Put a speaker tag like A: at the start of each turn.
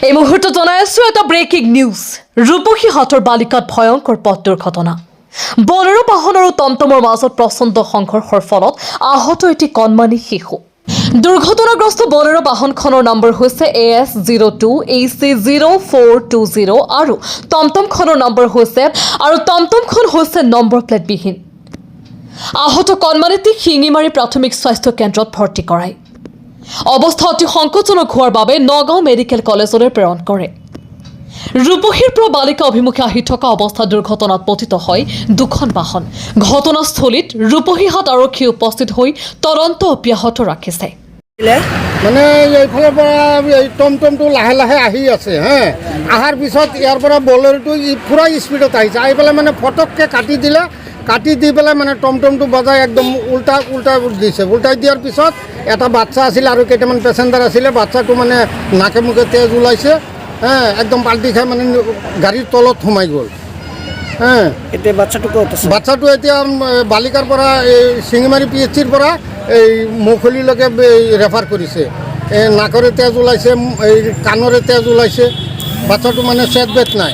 A: এই মুহূৰ্তত জনাই আছো এটা ব্ৰেকিং নিউজ। ৰূপহীহাটৰ বালিকাত ভয়ংকৰ পথ দুৰ্ঘটনা। বলেৰো বাহন আৰু টমটমৰ মাজত প্ৰচণ্ড সংঘৰ্ষৰ ফলত আহত এটি কণমানি শিশু। দুৰ্ঘটনাগ্ৰস্ত বলেৰো বাহনখনৰ নম্বৰ হৈছে AS 02 AC 0420 আৰু টমটমখনৰ নম্বৰ হৈছে আৰু টমটমখন হৈছে নম্বৰ প্লেটবিহীন। আহত কণমানিটিক শিঙিমাৰী প্ৰাথমিক স্বাস্থ্য কেন্দ্ৰত ভৰ্তি কৰায়। অৱস্থা অতি সংকটজনক হোৱাৰ বাবে নগাঁও মেডিকেল কলেজলৈ প্ৰেৰণ কৰে। ৰূপহীৰ পৰা বালিকা অভিমুখে আহি থকা অৱস্থাত দুৰ্ঘটনাত পতিত হয় দুখন বাহন। ঘটনাস্থলীত ৰূপহীহাট আৰক্ষী উপস্থিত হৈ তদন্ত অব্যাহত ৰাখিছে।
B: মানে এইফালৰ পৰা এই টমটমটো লাহে লাহে আহি আছে হে। অহাৰ পিছত ইয়াৰ পৰা বলেৰ'টো পূৰা স্পীডত আহিছে। আহি পেলাই মানে ফটককৈ কাটি দিলে। কাটি দি পেলাই মানে টমটমটো বজাই একদম উল্টা উল্টা দিছে। উল্টাই দিয়াৰ পিছত এটা বাচ্চা আছিলে আৰু কেইটামান পেচেঞ্জাৰ আছিলে। বাচ্চাটো মানে নাকে মুখে তেজ ওলাইছে হে। একদম পাল্টি খাই মানে গাড়ীৰ তলত সোমাই গ'ল হে।
C: এতিয়া বাচ্চাটো ক'ত আছে?
B: বাচ্চাটো এতিয়া বালিকাৰ পৰা, এই শিঙিমাৰী পিএইচচিৰ পৰা এই মৌখুলিলৈকে ৰেফাৰ কৰিছে। এই নাকৰে তেজ ওলাইছে, এই কাণৰে তেজ ওলাইছে। বাচ্চাটো মানে চেট বেট নাই।